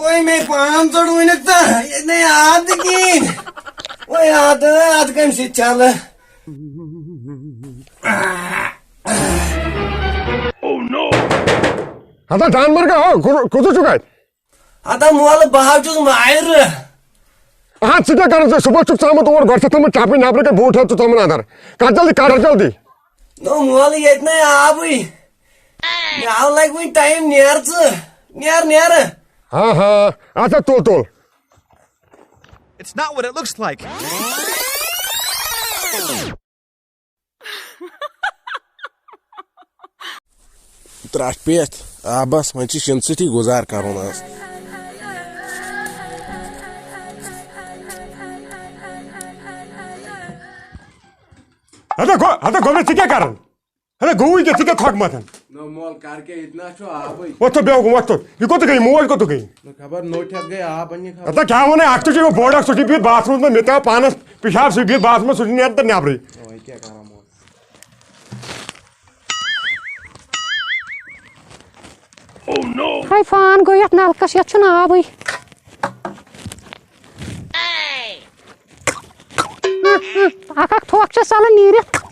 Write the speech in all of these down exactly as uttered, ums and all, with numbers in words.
وۄنۍ مےٚ پانٛژھ ژوٚٹ ؤنِتھ تہٕ ییٚتہِ نَے آب تہِ کِہیٖنۍ۔ وۄنۍ آب تہٕ آب کَمہِ سۭتۍ چھَلہٕ؟ ہتا جانور کا ہو، کو-، کوٚت چھُکھ اَتہِ؟ ہتا مولہٕ، بہٕ حظ چھُس مایرٕ۔ اہن، ژٕ کیٛاہ کران ژٕ؟ صُبحس چھُکھ ژامُت اور، گۄڈٕ چھَتھ تھٲومٕژ چپٕنۍ، نٮ۪برٕ کَنہِ بوٗٹھ ہٮ۪تھ ژٕ ژامُت اندر۔ کر جلدی، کر جلدی۔ نو مولہٕ، ییٚتہِ نَے آبٕے۔ مےٚ آو لگہِ وُنہِ ٹایم، نیر ژٕ، نیر، نیر۔ ہاں، ہاں، اچھا، تُل، تُل۔ It's not what it looks like. ترٛٹھ پیٚتھ آبس، وۄنۍ چھِ شِنہٕ سۭتی گُزار کرُن آز۔ ہتا گو-، ہتا گوٚبرا، ژٕ کیٛاہ کران؟ ہتا گوٚوٕے کیٛاہ، ژٕ کیٛاہ کھۄکھ متھان؟ نہ مول، کر کیٛاہ، ییٚتہِ نہ چھُ آبٕے۔ وۄتھ تھوٚد بیٚہہ، وۄتھ تھوٚد۔ یہِ کوٚت گٔے؟ موج کوٚت گٔے؟ نہ خبر، نوٚٹ ہٮ۪تھ گٔے آب اَننہِ خبر۔ ہتا کیٛاہ وَنَے، اَکھ تہِ چھُ یہِ بوٚڑ اَکھ، سُہ چھُ بِہِتھ باتھ روٗمَس منٛز، مےٚ تہِ آو پانَس پِشاب، سُہ چھُ بِہِتھ باتھ روٗمَس منٛز، سُہ چھُ نیران تَتہِ نٮ۪برٕے۔ وۄنۍ کیٛاہ کرو مول؟ ہاے فان گوٚو یَتھ نَلکَس، یَتھ چھُنہٕ آبٕے۔ اَکھ اَکھ تھۄکھ چھےٚ ژَلان نیٖرِتھ۔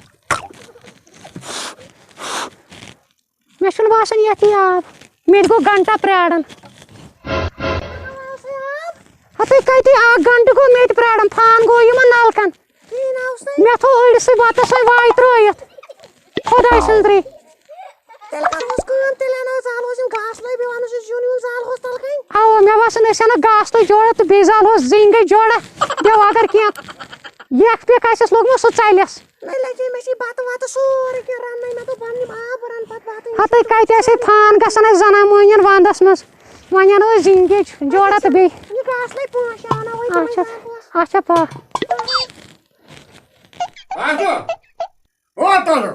مےٚ چھُنہٕ باسان یَتھ یی آب۔ مےٚ تہِ گوٚو گھنٹہ پرٛاران۔ ہَتٕے کَتہِ، اَکھ گھنٹہٕ گوٚو مےٚ تہِ پرٛاران، فان گوٚو یِمَن نَلکَن۔ مےٚ تھوٚو أڑسٕے بَتَس سۄے واے ترٛٲیِتھ۔ خۄداے سٕنٛزرٕے۔ تیٚلہِ کَرہوس کٲم، تیٚلہِ اَنو أسۍ زالہوس یِم گاسہٕ لٲے، بیٚیہِ وَنوس یُس زیُن ویُن زالہوس تَلہٕ کَنۍ۔ اَوا، مےٚ باسان أسۍ اَنو گاسہٕ لٲے جوڑا تہٕ بیٚیہِ زالہوس زِنۍ گٔے جوڑا۔ بیٚیہِ اگر کینٛہہ یَکھ پیٚکھ آسٮ۪س لوٚگمُت، سُہ ژَلٮ۪س۔ نہ لَگے مےٚ چھِ بَتہٕ وَتہٕ سورُے کینٛہہ رَننَے، مےٚ دوٚپ بَنہٕ یِم آب رَنہٕ پَتہٕ بَتہٕ۔ ہَتَے کَتہِ آسہِ ہے فان گژھان اَسہِ زَنان مۄہنِوٮ۪ن وَنٛدَس منٛز؟ وۄنۍ اَنو أسۍ زِنۍ گیج جوڑا تہٕ بیٚیہِ۔ یہِ گاسہٕ لَے پانٛژھ شےٚ اَنو وۄنۍ تِمَے اچھا، زَنان پانٛژھ۔ اچھا پا۔ اچھا۔ او تَلہٕ۔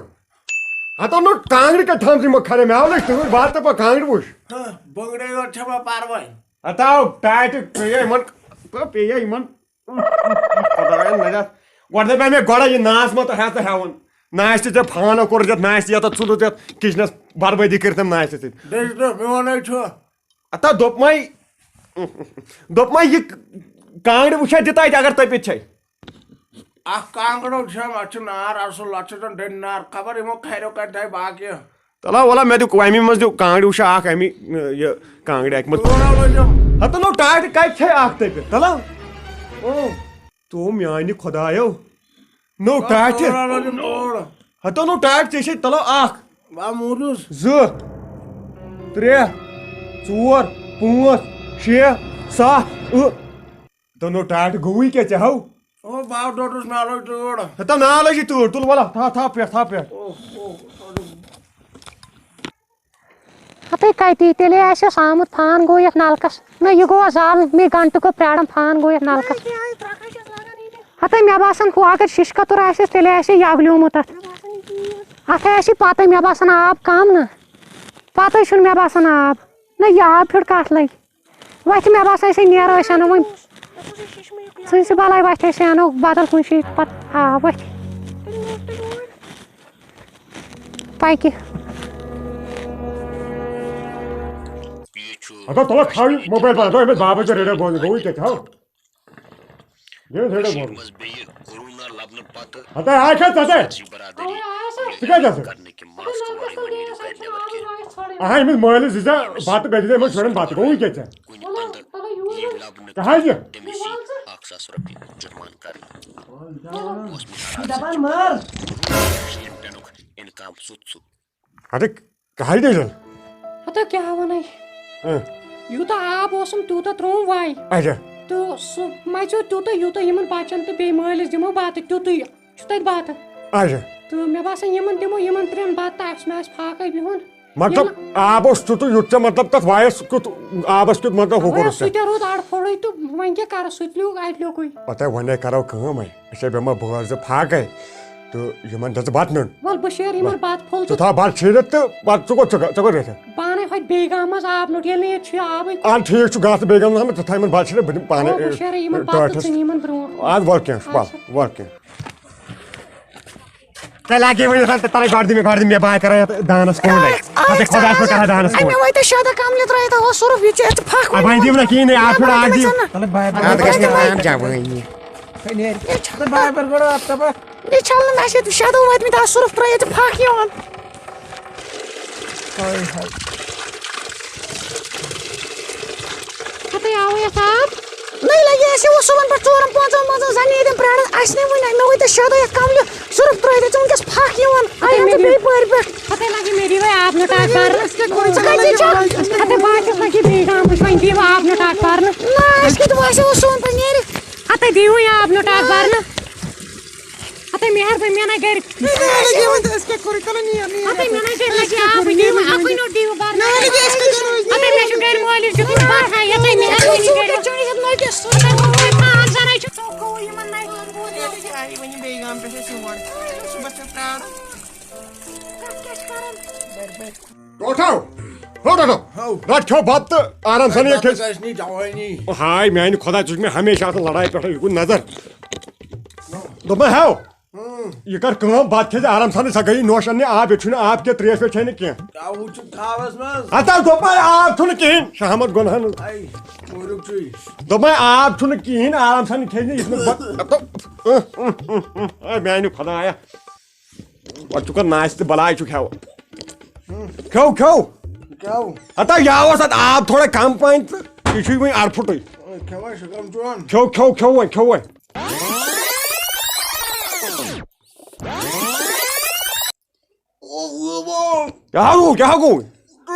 ہَتو نوٚو کانٛگرِ کَتہِ تھٲومٕژ یِمو کھَرے؟ مےٚ آو لَگہِ تۭر، واتہٕ تہٕ پَتہٕ کانٛگرِ وٕچھ۔ ہہ، بٔنٛگرے یوت چھےٚ مےٚ پَرواے۔ ہَتاو ٹاٹہِ پیٚیہِ یِمَن، پیٚیہِ یِمَن۔ خۄدایَن نَجات۔ گۄڈٕ دَپے مےٚ گۄڈَے یہِ ناس ما تہٕ ہٮ۪تھ ہٮ۪وان۔ ناس تہِ ژےٚ فانو کوٚر یَتھ، ناس تہِ یَتھ ژٕ تُلُتھ یَتھ کِچنَس بربٲدی کٔرِتھ ناس تہِ ژٕ۔ بیٚیہِ چھُ مےٚ وَنَے چھُ۔ ہَتا دوٚپمَے، دوٚپمَے یہِ کانٛگرِ وٕچھا دِ تَتہِ اگر تٔپِتھ چھَے۔ اکھ کانٛگٕر چھم، اتھ چھُ نار اصل، اتھ چھُ زن ڈٔنۍ نار، خبر یِمو کھریو کتہِ تھایہِ باقی۔ تلا ولا مےٚ دیُت امی منٛز دیُت کانٛگرِ وٕچھا اکھ امی، یہِ کانٛگرِ اکہِ منٛز۔ تورا لٲجِم۔ ہتہٕ نو ٹاٹہِ کتہِ چھے اکھ تٔپِتھ؟ تلا۔ او۔ تو میانہِ خدایو۔ نو ٹاٹہِ۔ تورا لٲجِم تور۔ ہتو نو ٹاٹہِ ژےٚ چھے تلا اکھ۔ بہٕ موٗدُس۔ زٕ۔ ترٛےٚ۔ ژور۔ پانٛژھ۔ شےٚ۔ ستھ۔ ٲ۔ دۄنو ٹاٹھ گوٚوٕے کیٛاہ ژےٚ ہاو؟ او باو ڈوٹُس مےٚ لوٚگ تۭر۔ ہتا مےٚ لٔجی تۭر، تُل وَلہ، تھاو، تھاو پٮ۪ٹھ، تھاو پٮ۪ٹھ۔ اوہ، اوہ، اوہ۔ ہتے کَتہِ، تیٚلے آسٮ۪س آمُت، فان گوٚو یَتھ نَلکَس۔ نہ، یہِ گوٚو زالُن، مے گھنٹہٕ گوٚو پرٛاران، فان گوٚو یَتھ نَلکَس۔ نہ، یہِ آیہِ ترٛکھ چھَس لگان ییٚتہِ۔ ہتے مےٚ باسان، ہُہ اگر شِشہٕ کَتُر آسٮ۪س، تیٚلے آسہِ یہِ یَگلیومُت اَتھ۔ مےٚ باسان، یہِ چیٖز۔ اَتھے آسہِ پَتَے، مےٚ باسان، آب کَم نہ۔ پَتَے چھُنہٕ مےٚ باسان آب۔ نہ، یہِ آب پھیُر کَتھ لَگہِ۔ وۄتھِ مےٚ باسان، أسے نیرو، أسۍ اَنو وۄنۍ۔ ژھٕنۍ سُہ بَلاے، وۄتھِ أسۍ اَنو بدل کُنہِ جایہِ پَتہٕ آب وۄتھِ۔ پَکہِ۔ ہتا تُلو تھاو یہِ موبایل پَتہٕ، دوٚپمَس بابا چھُ ریڈیو بوزان، گوٚوُے کیٛاہ تہِ ہاو۔ یہِ ریڈیو کٔشیٖرِ بوزان۔ منٛز بیٚیہِ کورونا لبنہٕ پتہٕ ہتا آے کھا ژٕ ہتا؟ سٲرسٕے برادری ژٕ کیٛازِ ژےٚ؟ کرنہٕ کہِ ماسک ورٲے مہٕ نیرِو گرِ نٮ۪بر کینٛہہ۔ اہا، أمِس مٲلِس دِژ ژےٚ بتہٕ، بیٚیہِ دِژ أمِس شُرٮ۪ن بتہٕ، گوٚوُے کیٛاہ ژےٚ؟ کُنہِ اندٕ یی لبنہٕ کیٛاہ حظ یہِ؟ تٔمِس یی اکھ ساس رۄپیہِ جُرمان کرنہٕ۔ اوس مےٚ دپان مر۔ شیٖن پٮ۪نُک انعام سُہ سُہ۔ اَدٕ کیٛاہ حظ دٔلیٖل؟ ہتو کیٛاہ وَنَے؟ اۭں۔ یوٗتاہ آب اوسُم، تیوٗتاہ ترٛووُم وَے۔ اچھا۔ تہٕ سُہ مَژیو تیوٗتاہ، یوٗتاہ یِمَن بَچَن تہٕ بیٚیہِ مٲلِس دِمو بَتہٕ، تیوٗتٕے چھُ تَتہِ بَتہٕ۔ اچھا۔ تہٕ مےٚ باسان، یِمَن دِمو یِمَن ترٛٮ۪ن بَتہٕ، تہٕ اَسہِ ما آسہِ فاقَے بِہُن۔ مطلب، ییٚلہِ آب اوس تیوٗتاہ، یُتھ ژےٚ، مطلب، تَتھ وایَس کیُتھ، آبَس کیُتھ، مطلب، ہُہ اَوَے کوٚرُس ژےٚ؟ سُہ تہِ روٗد اَڑٕ پھوٚڑُے تہٕ وۄنۍ کیٛاہ کَرَس، سُہ تہِ لیوٗکھ اَڑِ لیوٚکُے۔ پَتہٕ وۄنۍ کَرو کٲم وۄنۍ۔ أسۍ ہے بیٚہمو بٲژ زٕ فاقے تہٕ یِمن دِژ بَتہٕ نیُن۔ وَل بہٕ شیرٕ یِمن بَتہٕ پھوٚل تہٕ تہٕ تھاو بَتہٕ شیٖرِتھ تہٕ پَتہٕ ژٕ کوٚت چھُکھ، ژےٚ کوٚت گژھِ؟ پانَے ہۄتہِ بیٚیہِ گامَس آب نوٚٹ، ییٚلہِ نہٕ ییٚتہِ چھُ یہِ آبٕے۔ اَدٕ ٹھیٖک چھُ، گژھ ژٕ بیٚیہِ گامَس، ژٕ تھاو یِمن بَتہٕ شیٖرِتھ، بہٕ دِمہٕ پانَے، او، بہٕ شیرٕ یِمن بَتہٕ تہٕ ٹٲٹھِس۔ ژٕ نہِ یِمن برٛونٛٹھ۔ اَدٕ وَلہٕ کینٛہہ چھُ، وَلہٕ، اچھا۔ وَلہٕ کینٛہہ۔ تۄہہِ لگہِ وۄنۍ آسان، تۄہہِ گۄڈٕ دِمہِ، گۄڈٕ دِمہِ مےٚ، بہٕ ہا کرٕ یتھ دانس کوٗن۔ اَتھ ہے خۄدایس پٮ۪ٹھ کرٕ ہا دانس کوٗن۔ مےٚ وٲتۍ شیٚے دۄہ کملہِ ترٲیِتھ، ہُہ سُرُف، یہِ چھُ، یہِ چھُ پھکھ وۄنۍ۔ وۄنۍ دِیِو نہ کِہیٖنۍ، اَتھ پٮ۪ٹھ اکھ دِیِو۔ تَلہٕ بہٕ ہا کرٕ۔ تۄہہِ نیرِ۔ ہے، چھَلہٕ بہٕ ہا کرٕ گۄڈٕ اَتھ تَپھ۔ یہِ چھَلہٕ نہٕ، اَسہِ چھِ شیٚے دۄہ وٲتمٕتۍ، اَتھ سُرُف ترٲیِتھ چھِ پھکھ یِوان۔ ہاے ہاے۔ ہتے آوٕے یَتھ آب۔ نٔے لگے اَسہِ اوس صُبحن پٮ۪ٹھ ژورَن پانٛژَن منٛز زَن ییٚتٮ۪ن پرٛاران، اَسہِ نہٕ وٕنہِ، مےٚ وٲتۍ شیٚے دۄہ یَتھ کملہِ سُرُف ترٛٲیِتھ، ژٕ وٕنکٮ۪س پھکھ یِوان، ہتے اَنہِ ہَن ژٕ مےٚ بیٚیہِ پورِ پٮ۪ٹھ۔ ہتے لگے مےٚ دِیِو آب نہٕ ٹاٹھ بَرنہٕ۔ ژٕ کَتہِ چھَکھ؟ ہتے بہٕ ہا چھُس لگے بیٚیہِ گامٕچ، وۄنۍ دِیِو آب نہٕ ٹاٹھ بَرنہٕ۔ نہ، اَسہِ کَتہِ باسیو اوس سون پَتہٕ نیرِ۔ ہتے دِیِو وۄنۍ آب نہٕ ٹاٹھ بَرنہٕ۔ ہتے مہربٲنی، مےٚ نہ گرِ۔ نہ، نہ، نہ، یہِ وۄنۍ أسۍ کیٛاہ کوٚرُے؟ چلو نیر، نیر۔ ہتے مےٚ نہ گرِ لگہِ آب، بہٕ دِمہٕ اَکُے نوٚٹ دِیِو بَرنہٕ۔ نہ، نہ، نہ، أسۍ کیٛاہ کَرو؟ أسۍ ہتے مےٚ چھُ گرِ مٲلِس دیُتمُت پَرہَے، یَتَے مےٚ ہٮ۪کہٕ وٕنہِ کٔرِتھ۔ ہتے وۄنۍ پانٛژھ زَنَے چھِ ژوٚکو یِمَن نَرِ۔ یہِ آیہِ وۄنۍ یہِ بیٚیہِ گامہٕ پٮ۪ٹھ اَسہِ یور۔ صُبحَس چھِ پرٛارُن۔ کَتھ کیٛاہ چھِ کَران؟ ٹوٹھو، ہو ٹوٹھو۔ ہو۔ رٹ کھیو بتہٕ تہٕ آرام سان یہِ بتہٕ کھیٚے۔ گژھِ نہٕ جوٲنی۔ ہاے میانہِ خۄدا، ژٕ چھُکھ مےٚ ہمیشہِ آسان لڑایہِ پٮ۪ٹھ یہِ کُن نظر۔ دوٚپمَے ہو، اۭں۔ یہِ کر کٲم، بتہٕ کھیٚے زِ آرام سان، سۄ گٔیی نوٚش اَننہِ آب، ییٚتہِ چھُنہٕ آب کینٛہہ، ترٛیش ویش چھے نہٕ کینٛہہ۔ کیٛاہ ہُہ چھُ تھاوَس منٛز؟ ہتا دوٚپمَے آب چھُنہٕ کِہیٖنۍ، شہمت گۄنہَن۔ اَے، کوٗرُک چھُے۔ دوٚپمَے آب چھُنہٕ کِہیٖنۍ، آرام سان کھیٚے زِ یہِ چھُنہٕ بتہٕ۔ اے میانہِ خۄدایا۔ پتہٕ چھُکھ ناچ تہٕ بلاے چھُکھ ہٮ۪وان۔ کھیو، کھیو۔ کھیو۔ ہتا، یہِ اوس اتھ آب تھوڑا کم پہن تہٕ یہِ چھُے وۄنۍ اڑ پھُٹُے۔ کھیوے شُکرم چون۔ کھیو، کھیو، کھیو وۄنۍ، کھیو وۄنۍ۔ کیٛاہ ہا گوٚو، کیٛاہ ہا گوٚو؟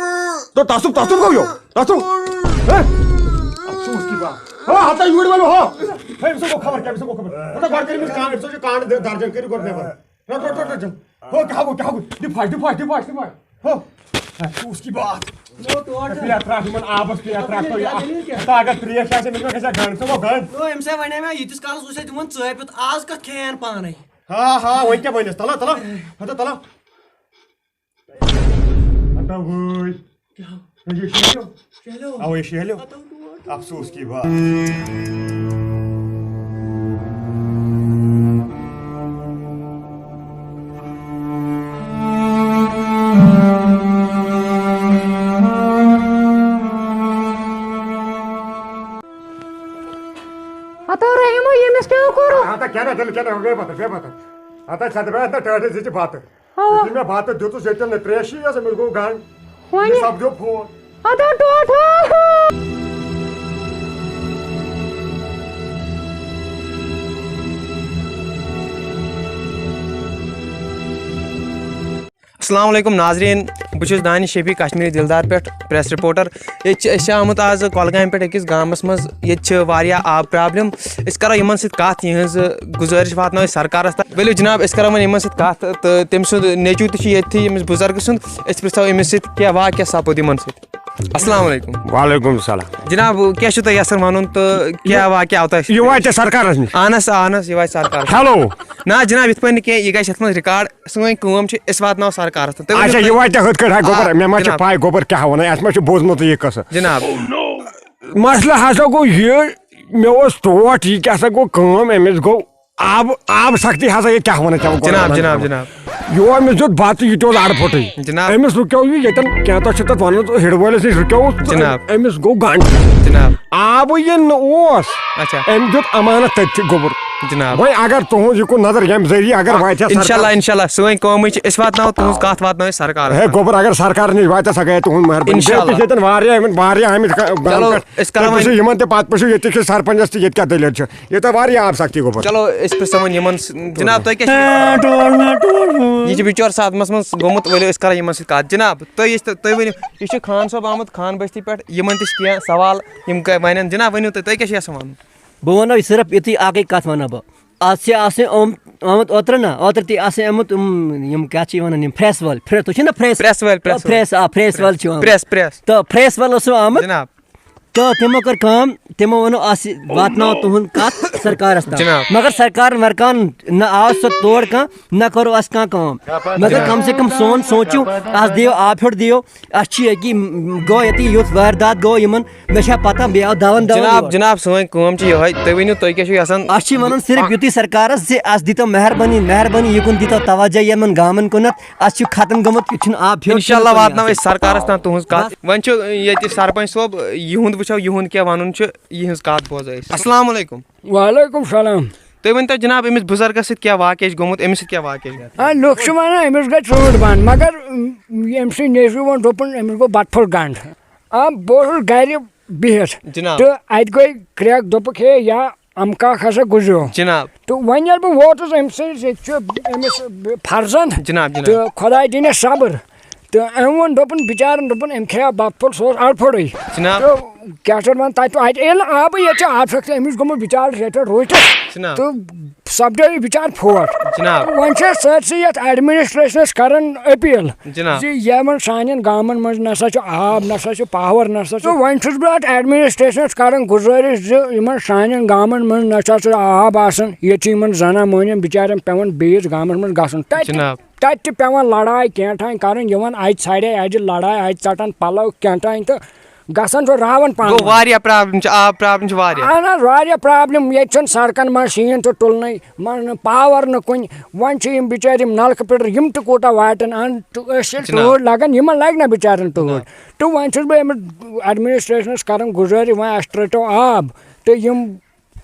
تو تسُک، تسُک گوٚو یو، تسُک۔ ہے؟ افسوس کی بات۔ ہو، ہتا یوٗرۍ ؤلِو، ہو۔ ہے، أمِس گوٚو خبر کیٛاہ، أمِس گوٚو خبر۔ ہتا گۄڈٕ کٔرِو أمِس کانٛگٕر، ژٕ چھُکھ کانٛگٕر درجن کٔرِو گۄڈٕ نٮ۪بر۔ رٹ، رٹ، رٹ، رٹ۔ ہو، کیٛاہ گوٚو، کیٛاہ گوٚو؟ دِ پھش، دِ پھش، دِ پھش، دِ پھش۔ ہو۔ ہے، افسوس کی بات۔ نو، تور چھُ۔ پھر ترٛٹھ یِمن آبس، پھر ترٛٹھ تو یہِ۔ کیٛاہ دٔلیٖل کیٛاہ؟ تہٕ اگر ترٛیش آسہِ، أمِس ما گژھِ ہا گنٛڈ؟ ژٕ گوٚو گنٛڈ۔ نو، أمِس ہے وَنے مےٚ، ییٖتِس کالس وٕچھ اَسہِ تِمن ژٲپِتھ، آز کتھ کھیٚیہِ ہن پانے؟ ہا، ہا، وۄنۍ کیٛاہ بنٮ۪س؟ تَلہ، تَلہ۔ ہتا، تَلہ۔ ہتا وٲے۔ کیٛاہ؟ یہِ شیہلیو۔ شیہلیو۔ اَوَے شیہلیو۔ ہتا ٹوٹھ۔ افسوس کی بات۔ ہتو رحیمو، ییٚمِس کیٛاہ کوٚرُو؟ ہتا کیٛاہ نہ، تیٚلہِ کیٛاہ نہ، بیٚیہِ پتہٕ، بیٚیہِ پتہٕ۔ ہتا ژےٚ دَپیٛاے نہ ٹٲٹھۍ زِ چھِ بتہٕ۔ اَوا۔ یُتھُے مےٚ بتہٕ دیُتُس، ییٚتٮ۪ن نہٕ ترٛیشی ٲس، أمِس گوٚو گنٛڈ۔ وۄنۍ؟ أمِس سپدیو فون۔ ہتا ٹوٹھو۔ السلام علیکم ناظرین، بہٕ چھُس دانش شفیع، کشمیری دلدار پٮ۪ٹھ پریس رپورٹر۔ ییٚتہِ چھِ أسۍ آمٕتۍ آز کۄلگامہِ پٮ۪ٹھ أکِس گامَس منٛز۔ ییٚتہِ چھِ واریاہ آب پرابلم۔ أسۍ کرو یِمن سۭتۍ کتھ، یِہنٛز گُزٲرِش واتناوو أسۍ سرکارس تام۔ ؤلِو جناب، أسۍ کرو وۄنۍ یِمن سۭتۍ کتھ، تہٕ تٔمۍ سُنٛد نیٚچوٗ تہِ چھُ ییٚتھی، ییٚمِس بُزرگہٕ سُنٛد۔ أسۍ پرژھو أمِس سۭتۍ کینٛہہ واقعہ سپُد یِمن سۭتۍ۔ السلام علیکم۔ وعلیکم السلام۔ جناب، کیٛاہ چھُو تۄہہِ یژھان ونُن تہٕ کیٛاہ واقعہ آو تۄہہِ؟ یہِ واتہِ سرکارس نِش؟ اہن حظ، اہن حظ، یہِ واتہِ سرکارس۔ ہیلو۔ نہ جناب، یِتھ پٲٹھۍ نہٕ کینٛہہ، یہِ گژھِ یتھ منٛز ریکارڈ۔ سٲنۍ کٲم چھِ، أسۍ واتناوو سرکارس تام۔ تُہۍ ؤنِو اچھا، تُہۍ۔ یہِ واتہِ ہُتھ کٲٹھۍ، ہا، گوٚبر، آ، مےٚ ما چھِ جناب۔ پاے، گوٚبر کیٛاہ وَنان، اَسہِ ما چھُ بوٗزمُت یہِ قٕصہٕ؟ جناب۔ مسلہٕ ہسا گوٚو یہِ، مےٚ اوس ٹوٹھ، یہِ کیٛاہ سا گوٚو کٲم، أمِس گوٚو آب، آب سختی ہسا، یہِ کیٛاہ وَنان ژےٚ بہٕ جناب، گۄڈٕ جناب، وَنان؟ جناب۔ یہِ اوس أمِس دیُت بَتہٕ، یہِ تہِ اوس اَڑٕ پھوٚٹُے۔ جناب۔ أمِس رُکیو یہِ ییٚتٮ۪ن، کینٛہہ تۄہہِ چھِ تَتھ وَنان ہِڑوٲلِس نِش رُکیووُس تہٕ جناب۔ أمِس گوٚو گنٛڈ۔ جناب۔ آبٕے یہِ نہٕ اوس۔ اچھا۔ أمۍ دیُت امانت تٔتھۍ گوٚبُر۔ جناب۔ وۄنۍ اگر تُہُنٛد یہِ کُن نظر ییٚمہِ ذٔریعہٕ اگر واتہِ ہا انشاءاللہ، سرکار۔ انشاءاللہ، سٲنۍ کٲمٕے چھِ، أسۍ واتناوو تُہٕنٛز کتھ واتناوو أسۍ سرکارس ہے تام۔ گوٚبُر، اگر سرکار نِش واتہِ ہا، سۄ گٔیے تُہٕنٛز مہربٲنی۔ بیٚیہِ انشاءاللہ۔ تہِ چھِ ییٚتٮ۪ن واریاہ، یِمن واریاہ آمٕتۍ گامہٕ چلو، پٮ۪ٹھ۔ أسۍ کرو تُہۍ وۄنۍ پرٛژھِو یِمن تہِ، پتہٕ پرٛژھِو ییٚتہِ کِس سرپنچس تہِ، ییٚتہِ کیٛاہ دٔلیٖل چھِ۔ ییٚتہِ واریاہ آب سختی گوٚبُر۔ چلو، أسۍ پرٛژھو وۄنۍ یِمن س-، جناب، تُہۍ کیٛاہ چھِو؟ یہِ چھُ بِچور صدمس منٛز گوٚمُت، ؤلِو أسۍ کرو یِمن سۭتۍ کتھ۔ جناب، تُہۍ یُس تہِ، تُہۍ ؤنِو، یہِ چھُ خان صٲب آمُت خان بستی پٮ۪ٹھ، یِمن تہِ چھِ کینٛہہ سوال، یِم ک-، ونن۔ جناب، ؤنِو تُہۍ، تُہۍ کیٛاہ چھِو یژھان ونُن؟ بہٕ وَنو صرف یُتُے اَکٕے کَتھ وَنہٕ بہٕ۔ اَتھ چھِ آسٕنۍ آم-، آمُت اوترٕ نا، اوترٕ تہِ آسٕنۍ آمُت، یِم، یِم کیٛاہ چھِ وَنان، یِم پھرٛٮ۪س وٲلۍ، پھرٛٮ۪س، تُہۍ چھِو نا پھرٛٮ۪س؟ پرٛٮ۪س وٲلۍ، آ، پرٛٮ۪س وٲلۍ۔ پھرٛٮ۪س، آ، پھرٛٮ۪س وٲلۍ چھِ آمٕتۍ۔ Press, press. تہٕ پھرٛٮ۪س وٲلۍ اوس آمُت۔ جِناب۔ تہٕ تِمو کٔر کٲم، تِمو ووٚنُکھ، "اَس واتناوو تُہُنٛد کَتھ سرکارَس تام۔" جناب۔ مگر سرکارَن ورکارَن نہ آو سُہ تور کانٛہہ، نہ کوٚر اَسہِ کانٛہہ کٲم۔ مگر کم سے کم سون سوٗنٛچِو، اَس دِیِو آب پھیوٚر دِیِو۔ اَسہِ چھِ ییٚتی، گوٚو ییٚتی یُتھ واردات گوٚو یِمَن، مےٚ چھا پَتہ بیٚیہِ آو دَوَن دَوَن جناب، یورٕ۔ جناب، سٲنۍ کٲم چھِ یِہوٚے، تُہۍ ؤنِو تُہۍ کیٛاہ چھِو یَژھان؟ اَسہِ چھِ وَنان صرف یُتُے سرکارَس زِ اَسہِ دیٖتو مہربٲنی، مہربٲنی یہِ کُن دیٖتو توجہ یِمَن گامَن کُنَتھ۔ اَسہِ چھُ ختم گوٚمُت، یہِ چھُنہٕ آب پھیوٚر اِنشاء اللہ کُنَتھ وَنہِ واتناوو اَسہِ۔ أسۍ سرکارَس تام تُہٕنٛز کَتھ۔ بس۔ وۄنۍ چھُ ییٚتہِ سرپنچ صٲب، یِہُنٛد وٕچھو، یِہُنٛد کیٛاہ وَنُن چھُ، یِہِنٛز کَتھ بوزو أسۍ۔ السلام علیکُم۔ وعلیکم سلام۔ تُہۍ ؤنۍتو جِناب، أمِس بُزرگَس سۭتۍ کیٛاہ واقعہ چھُ گوٚمُت، أمِس سۭتۍ کیٛاہ واقعہ چھُ گوٚمُت؟ آ، لُکھ چھِ وَنان أمِس گٔے ژوٗنٛٹھۍ بنٛد، مگر، م، أمۍ سٕنٛدۍ نیٚچوۍ ووٚن، دوٚپُن، أمِس گوٚو بَتہٕ پھوٚل گنٛڈ۔ آ، بہٕ اوسُس گَرِ بِہِتھ، جِناب۔ تہٕ اَتہِ گٔے کرٛٮ۪کھ، دوٚپُکھ، "ہے، یا اَمہٕ کاک ہسا گُزریو۔" جِناب۔ تہٕ وۄنۍ ییٚلہِ بہٕ ووتُس أمۍ سٕنٛدِس، ییٚتہِ چھُ أمِس فرزند، جِناب، جِناب۔ تہٕ خۄداے دِنَس صبر۔ تہٕ أمۍ ووٚن، دوٚپُن، بِچارَن، دوٚپُن، أمۍ کھیٚیو بَتہٕ پھوٚل، سُہ اوس اَڑٕ پھوٚڑُے۔ جِناب۔ تہٕ کیٛاہ چھِ اَتھ وَنان، تَتہِ، اَتہِ ییٚلہِ نہٕ آبٕے، ییٚتہِ چھِ آبہٕ سختی، أمِس گوٚمُت بِچارَس ییٚتہِ روٗدِس۔ جِناب۔ تہٕ سَپدیو یہِ بِچار فوت۔ جِناب۔ تہٕ وۄنۍ چھِ أسۍ سٲرسٕے یَتھ ایڈمِنِسٹریشنَس کَران أپیٖل، جِناب۔ زِ یِمَن سانٮ۪ن گامَن منٛز نہ سا چھُ آب، نہ سا چھُ پاوَر، نہ سا چھُ۔ تہٕ وۄنۍ چھُس بہٕ اَتھ ایڈمِنِسٹریشنَس کَران گُزٲرِش زِ یِمَن سانٮ۪ن گامَن منٛز نہ سا چھُ آب آسان، ییٚتہِ چھِ یِمَن زَنان مۄہنِوٮ۪ن بِچارٮ۪ن پٮ۪وان بیٚیِس گامَس منٛز گژھُن۔ تَتہِ، جِناب۔ تَتہِ تہِ پٮ۪وان لڑاے کینٛہہ تام کَرٕنۍ، یِوان اَتہِ ژھَڑے اَتہِ لڑاے، اَتہِ ژَٹان پَلَو کینٛہہ تام تہٕ گژھان چھُ راوان پانہٕ گوٚو ؤنۍ۔ واریاہ پرابلم چھِ، آب پرابلم چھِ واریاہ۔ اہن حظ، واریاہ پرابلم۔ ییٚتہِ چھُنہٕ سڑکن منٛز شیٖن تہٕ تُلنٕے، منٛز نہٕ پاور نہٕ کُنہِ۔ وۄنۍ چھِ یِم بِچٲرۍ یِم نلکہٕ پِٹر، یِم تہِ کوٗتاہ واٹن اَن، تہٕ أسۍ ییٚلہِ جِناب۔ ٹٲٹھۍ لگان، یِمن لگہِ نہ بِچارٮ۪ن ٹٲٹھۍ۔ جِناب۔ تہٕ وۄنۍ چھُس بہٕ أمِس ایڈمنسٹریشنس کران گُزٲرِش، وۄنۍ اَسہِ ترٛٲوتو آب۔ تہٕ یِم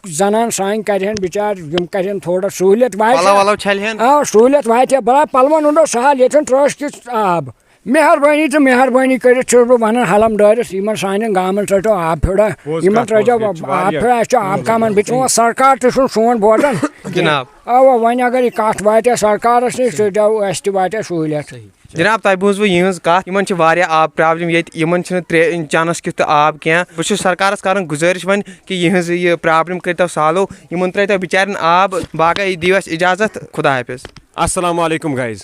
زنان سانہِ کرِہن بِچارِ، یِم کرِہن تھوڑا سہوٗلیت واتہِ۔ پلو ولو چھلہِ ہن۔ آ، سہوٗلیت واتہِ ہا۔ بلا پلون ہُنٛد اوس سہل، ییٚتہِ چھُنہٕ ترٛٲش کِژھ آب۔ مہربٲنی تہٕ مہربٲنی کٔرِتھ چھُس بہٕ وَنان حلم ڈٲرِس، یِمن سانٮ۪ن گامن ترٛٲوتو آب پھیوٚڑا، پوٚز یِمن کَتھ، ترٛٲوتو پوٚز، ییٚتہِ چھُ آب واریاہ پھیوٚڑا، اَسہِ چھُ آب کَمن، بہٕ چھُس وَنان سرکار تہِ چھُنہٕ سون بوزان۔ جِناب۔ اَوا، وۄنۍ اگر یہِ کَتھ واتہِ ہا سرکارس نِش، سُہ دِیو اَسہِ تہِ واتہِ ہا سہوٗلیت۔ جِناب، تۄہہِ بوٗزوٕ یِہٕنٛز کَتھ، یِمن چھِ واریاہ آب پرابلم ییٚتہِ، یِمن چھِنہٕ ترٛے-، چَنَس کیُتھ تہٕ آب کینٛہہ۔ بہٕ چھُس سرکارس کران گُزٲرِش وۄنۍ کہِ یِہٕنٛز یہِ پرابلم کٔرۍتو سالو، یِمن ترٛٲوتو بِچارٮ۪ن آب، باقٕے دِیِو اَسہِ اِجازت، خدا حافظ۔ السلام علیکم guys۔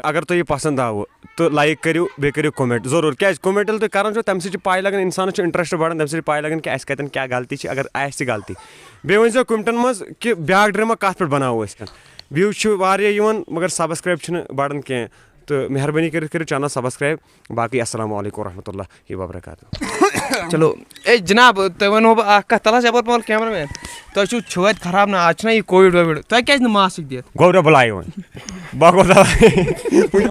اگر تۄہہِ یہِ پسند آوٕ تہٕ like کٔرِو، بیٚیہِ کٔرِو comment ضروٗر، کیازِ comment ییٚلہِ تُہۍ کران چھِو، تَمہِ سۭتۍ چھِ پاے لگان، اِنسانَس چھُ interest بڑان، تَمہِ سۭتۍ چھِ پاے لگان کہِ اَسہِ کَتٮ۪ن کیٛاہ غلطی چھِ، اگر آسہِ تہِ غلطی۔ بیٚیہِ ؤنۍ زیو commentن منٛز کہِ بیٛاکھ ڈرٛیٖما کَتھ پٮ۪ٹھ بناوو أسۍ۔ Views چھِ واریاہ یِوان، مگر subscribe چھِنہٕ بڑان کینٛہہ، تہٕ مہربٲنی کٔرِتھ کٔرِو channel subscribe۔ باقٕے السلام علیکم ورحمۃ اللہ وبرکاتہ۔ چلو، اے جناب، تۄہہِ وَنو بہٕ اَکھ کَتھ، تَلہٕ حظ یَپٲرۍ پَہَل cameraman۔ تۄہہِ چھُو چھٲتۍ خراب نہ، آز چھُنہ یہِ COVID ووِڈ، تۄہہِ کیٛازِ نہٕ mask دِتھ؟ گوٚو رۄب بلاے وۄنۍ۔ بہٕ گوٚو